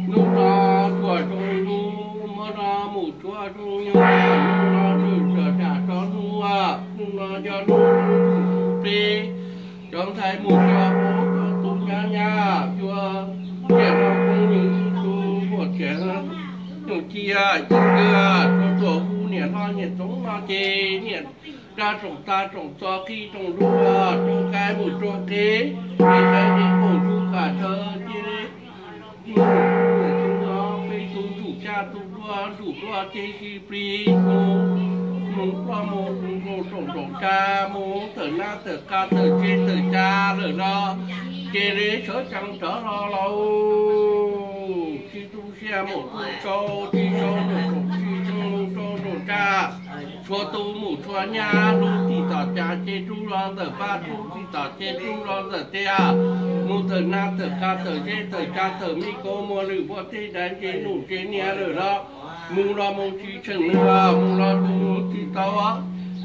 Hnub no tuaj zoo hnub, hmo no mus tuaj zoo yog, hnub no tshwm sawv tsam tso hnub, hnub no yog hnub hnub peb, cov ntxhais mus cov hmoob cov tub nyab nyab, cua tiam no phooj ywg ib tug muaj tiam nus cia ib kawg, tuaj tuaj hu niam hlob niam txoov no ces niam rab tsoom tag tsoom txo qhib tsoom dua, rau qaib mus rau qev, qev qaib qhib qaum tsuj qam tsawv cia li mus tus no peb tug ntsum caj tug dua ntsum dua ces cia plig mus, mus ploj mus mus nkaus tsoom tsoom tsa, mus tawm nab tawm qab tawm tsev tawm ca lawm no, ces li sawv tsees rov los lauj. Tsis tu siab mus tu sau, tsis sau mus tsoom tsis tsees mus rau tsoom tsa, tshua tu mus tshua nyab, rub txim tom cas ces rub los ntawm pab, rub txim tom ces rub los ntawm tiaj, mus tawm nab tawm qab tawm zeb tawm ca tawm me kauj muag lwm npua teb dav ntse num tsev niam lawm los, mus los mus tsis tseem nws, mus los mus tsis tau,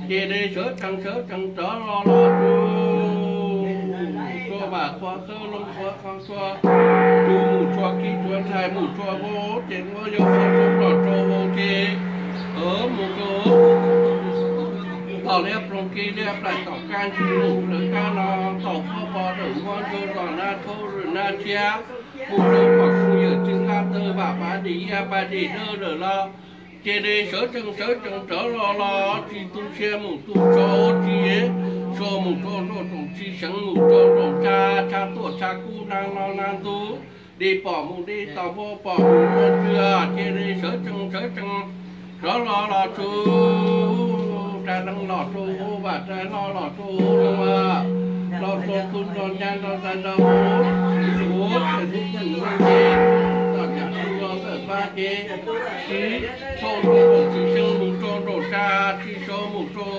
ces li sawv tsees sawv tsees rov los los tsuag, tsuag vam qhuav qhawv loo qhuav qhov tsuag, tus mus tshua khib tshua ntxhais mus tshua vau ces muab yog tshua tshua los tshua vau ces mus tshua los liab ploog kev liab plaim tom kab ntsis mus lawv kab no, tom qhob pov lawm muab ntsuag zos nab thaub lwm nab tshiab, mus rau pom kuj yawm txwv nqaj tawg vam pav dim iab pav dim dawb lawm los, ces li sawv tsees sawv tsees rov los los tsis tu siab mus tu sau, tsis sau mus rau tsoom tsis seev mus rau tsoom tsa, tsa tuam tsa kub nag no nag ntug, li pom mus li tau npua pom mus npua ntws, ces li sawv tsees sawv tsees rov los los tsuag, tsa leej los rau hauv vaj, tsa hlo los rau hauv loog, los rau tub nrog nyab nrog ntxhais nrog hauv, ua ces tub txeem loo ces, tom cas tub los ntawm pab ces, tsis sau mus tsis seev mus rau tsoom tsa, tsis sau mus rau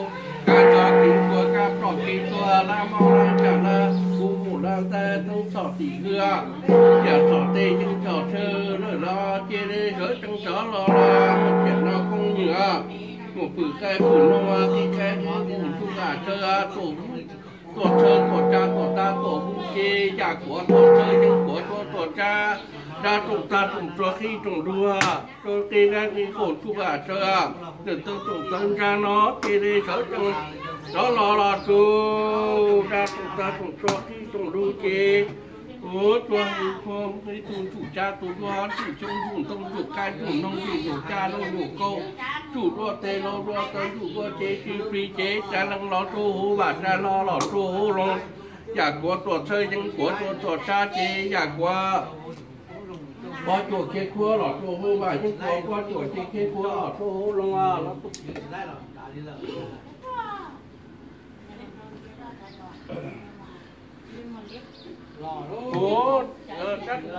kab tsov kev kua kab plom kev tuag lab mob lab tsam lab, kuv mus lab ntaib toob txhom tim hwj, tiam txhom tes yeej txhom chaw lawm los cia li sawv tsees rov los los mus tiam no phooj ywg, mus pwm qaib pwm noog, qhib qaib qhib noog tsuj qam tsawv, tuam tshaw tuam tsa tuam tab tuam hub ces yam kuav tuam tshaw yeej kuav tuam tsa, rab tsoom tag tsoom tsua qhib tsoom dua, rau qi qab qi qaum tsuj qam tsawv, ntawm tau tsoom txawv ntsa no ces li sawv tsees rov los los tsuag, rab tsoom tag tsoom tsua qhib tsoom dua ces, ua tsuag hu qhua ib tug ntsum cab tus dua ntsum xyoob ntsum ntoo ntsum qaib ntsum noog ntsum yuam caj lauj yuam kaub, ntsum dua tes lauj dua taw ntsum dua ces cia plig ces tsa leej los rau hauv vaj, tsa hlo los rau hauv loog, yam kuav tuam tshaw yeej kuav tuam tsa ces yam kuav pob cuam khiav khuab los rau hauv vaj, yeej kuav pob cuam ces khiav khuab los rau hauv loog los. Ua, kab tus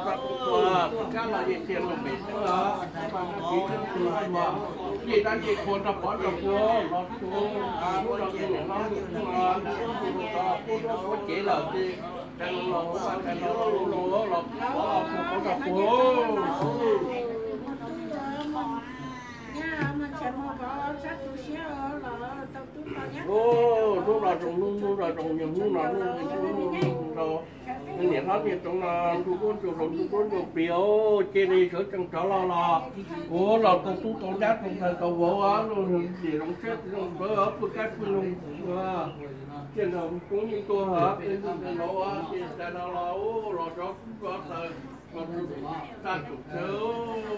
kab los yeej tiag los pem xwb os, kab mas kab tus kab los, yeej dab yeej qhua nrog pov nrog pua los tsuag, hnub no tus niam hlob tus tub los, ua duab ua cev lawm ces, los los los los los los los pov nrog pua. Hnub no zoo hnub, hnub no zoo yog hnub no hnub no zoo, niam hlob niam tsoom no ntuj duab ntuj hlob ntuj duab ntuj plig, cia li sawv tsees rov los los, ua los tau tub tau nyab tau ntxhais tau vauv, niam zoo siab txiv zoo npawv pw kab pw noog, cia nrog koob yeej tuag, peb ntuj peb laus ces tas no los los rov kub rov taws, tsa tsoom tsawv,